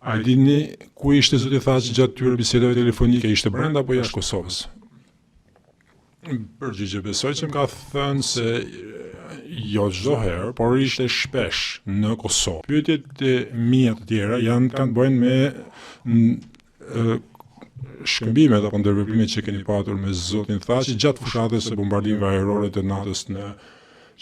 A e dini ku ishte zoti Thaçi gjatë këtyre bisedave telefonike, ishte brenda apo jashtë Kosovës? Përgjigje, besoj që më ka thënë se jo çdo herë, por ishte shpesh në Kosovë. Pyetjet e mia të tjera janë kanë të bëjnë me shkëmbimet apo ndërveprimet që keni patur me zotin Thaçi gjatë fushatës së bombardimeve ajrore të natës në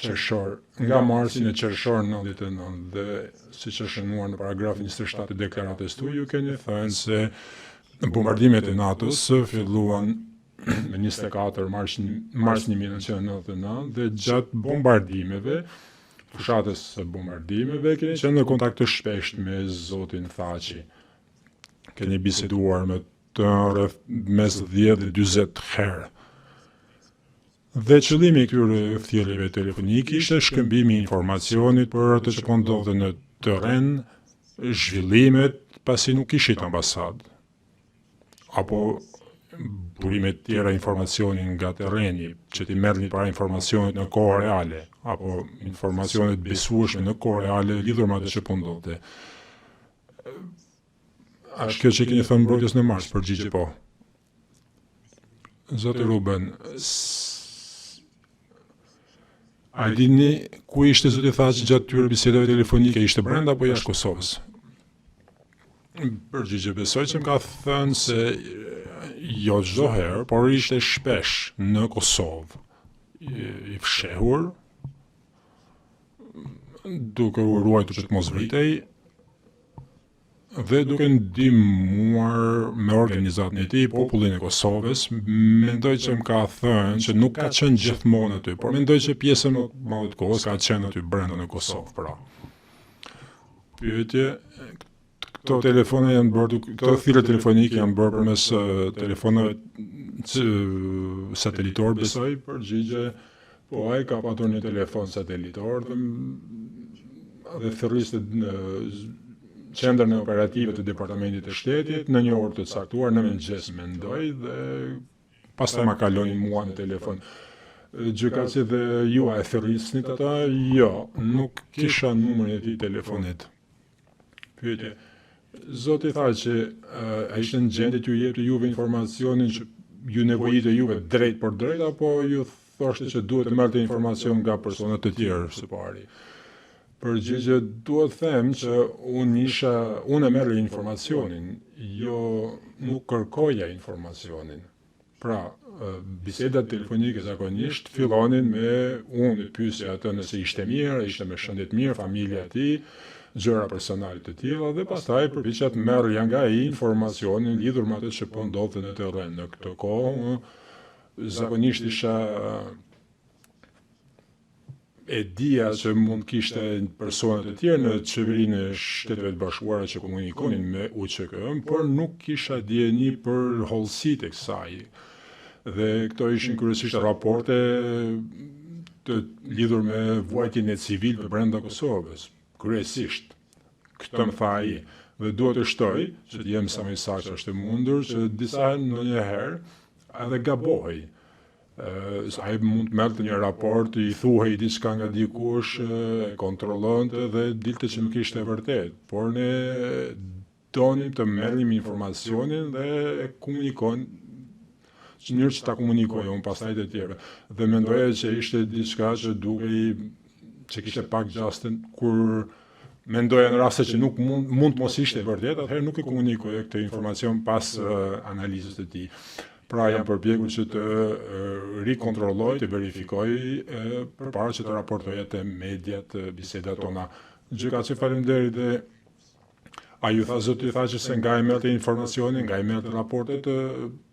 qershor, nga marsi në qershor 99 dhe siç është shënuar në paragrafin 27 të deklaratës tuaj, ju keni thënë se bombardimet e natës filluan me 24 mars, mars 1999 dhe gjatë bombardimeve, fushatës së bombardimeve, keni qenë në kontakt të shpeshtë me zotin Thaçi. Keni biseduar me të rreth mes 10 dhe 40 herë. Dhe qëllimi i këtyre thirrjeve telefonike ishte shkëmbimi i informacionit për atë që po ndodhte në terren, zhvillimet, pasi nuk kishit ambasadë apo burime të tjera informacioni nga terreni, që t'i merrni para informacionet në kohë reale, apo informacione të besueshme në kohë reale lidhur me atë që po ndodhte. A është kjo që keni thënë mbrojtjes në mars? Përgjigje po. Zoti Ruben, a e dini ku ishte zoti Thaçi gjatë këtyre bisedave telefonike, ishte brenda apo jashtë Kosovës? Përgjigje, besoj që më ka thënë se jo çdo herë, por ishte shpesh në Kosovë, i fshehur, duke u ruajtur që të mos vritej dhe duke ndihmuar me organizatën e tij popullin e Kosovës, mendoj që më ka thënë që nuk ka qenë gjithmonë aty, por mendoj që pjesën më të madhe të kohës ka qenë aty brenda në Kosovë, pra. Pyetje, këto telefona janë bërë, këto thirrje telefonike janë bërë përmes telefonave satelitor, besoj, përgjigje, po ai ka patur një telefon satelitor dhe dhe thërriste në qendrën operative të Departamentit të Shtetit në një orë të caktuar në mëngjes mendoj dhe pastaj ma kalonin mua në telefon. Gjykatësi dhe ju a e thërrisnit ata? Jo, nuk kisha numrin e tij telefonit. Pyetje. Zoti Thaçi, a ishte në gjendje t'ju jepte juve informacionin që ju nevojite juve drejt për drejt apo ju thoshte që duhet të merrte informacion nga persona të tjerë së pari? Përgjigje, duhet të them që unë isha, unë e merrja informacionin, jo nuk kërkoja informacionin. Pra, bisedat telefonike zakonisht fillonin me unë e pyesja atë nëse ishte mirë, ishte me shëndet mirë, familja e tij, gjëra personale të tilla dhe pastaj përpiqja të merrja nga ai informacionin lidhur me atë që po ndodhte në terren. Në këtë kohë zakonisht isha E dija që mund të kishte persona të tjerë në qeverinë e Shteteve të Bashkuara që komunikonin me UÇK-n, por nuk kisha dijeni për hollësitë e kësaj. Dhe këto ishin kryesisht raporte të lidhur me vuajtjen e civilëve brenda Kosovës, kryesisht. Këtë më tha ai. Dhe duhet të shtoj, që të jem sa më i saktë që është e mundur, që disa herë ndonjëherë edhe gabohej. Ai mund të merrte një raport, i thuhej diçka nga dikush, e kontrollonte dhe dilte që nuk ishte e vërtetë. Por ne donim të merrnim informacionin dhe e komunikon në mënyrë që ta komunikoja unë pastaj të tjerëve. Dhe mendoja që ishte diçka që dukej që kishte pak gjasë kur mendoja në raste që nuk mund, mund të mos ishte e vërtetë, atëherë nuk e komunikoja këtë informacion pas uh, analizës të tij. Pra jam përpjekur që të rikontrolloj, të verifikoj përpara që të raportoja te mediat bisedat tona. Gjykatësi faleminderit dhe a ju tha zoti Thaçi se nga e merrte informacionin, nga i merrte raportet,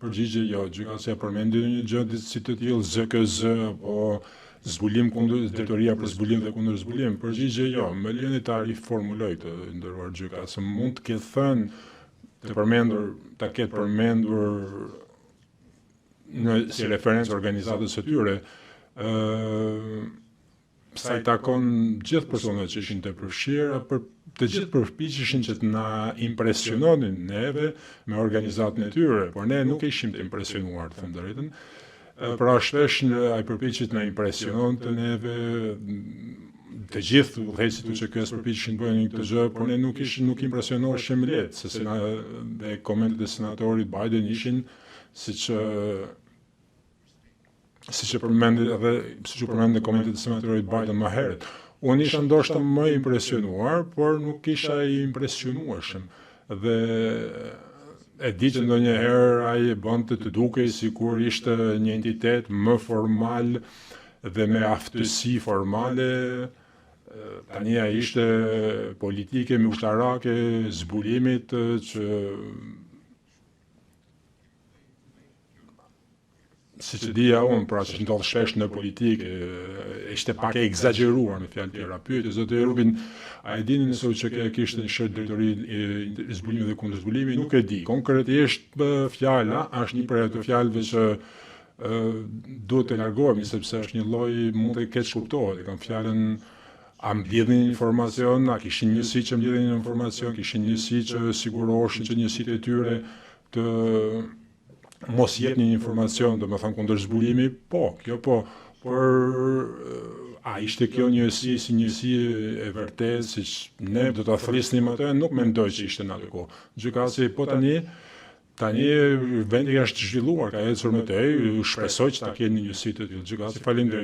përgjigje jo, gjykatësi a përmendi ndonjë gjë si të tillë, ZKZ apo zbulim kundër drejtoria për zbulim dhe kundër zbulim, përgjigje jo, më lejoni ta riformuloj këtë i nderuar gjykatës, mund të ketë thënë të përmendur, ta ketë përmendur në si referencë organizatës së tyre, ë sa i takon gjithë personat që ishin të përfshirë, për të gjithë përpiqeshin që të na impresiononin neve me organizatën e tyre, por ne nuk ishim të impresionuar, të them drejtën. Pra shpesh në, ai përpiqej të na impresiononte neve. Të gjithë udhëheqësit e UÇK-së përpiqeshin të bënin këtë gjë, por ne nuk ishim nuk impresionoheshim lehtë, se sena, dhe komentet e senatorit Biden ishin siç siç e përmendi edhe siç u përmend në komentet e senatorit Biden më herët. Unë isha ndoshta më i impresionuar, por nuk isha i impresionueshëm. Dhe e di që ndonjëherë ai e bënte të dukej sikur ishte një entitet më formal dhe me aftësi formale. Tani ai ishte politike me ushtarake zbulimit që siç e dija unë, pra që ndodh shpesh në politikë, ishte pak e ekzagjeruar me fjalë tjera. Pyetje zoti Rubin, a e dini nëse UÇK kishte një shër drejtori zbulimi dhe kundërzbulimi? Nuk e di. Konkretisht fjala është një prej ato fjalëve që duhet të largohemi sepse është një lloj mund të keqkuptohet. E kam fjalën a mblidhnin informacion, a kishin njësi që mblidhnin informacion, kishin njësi që siguroheshin që njësitë e tyre të mos jepnin informacion, domethënë kundërzbulimi, po, kjo po, por a ishte kjo njësi si njësi e vërtetë, siç ne do ta thrisnim atë, nuk mendoj që ishte në atë kohë. Gjykatësi, po tani, tani vendi është zhvilluar, ka ecur më tej, shpresoj që ta kenë një njësi të tillë. Gjykatësi, faleminderit.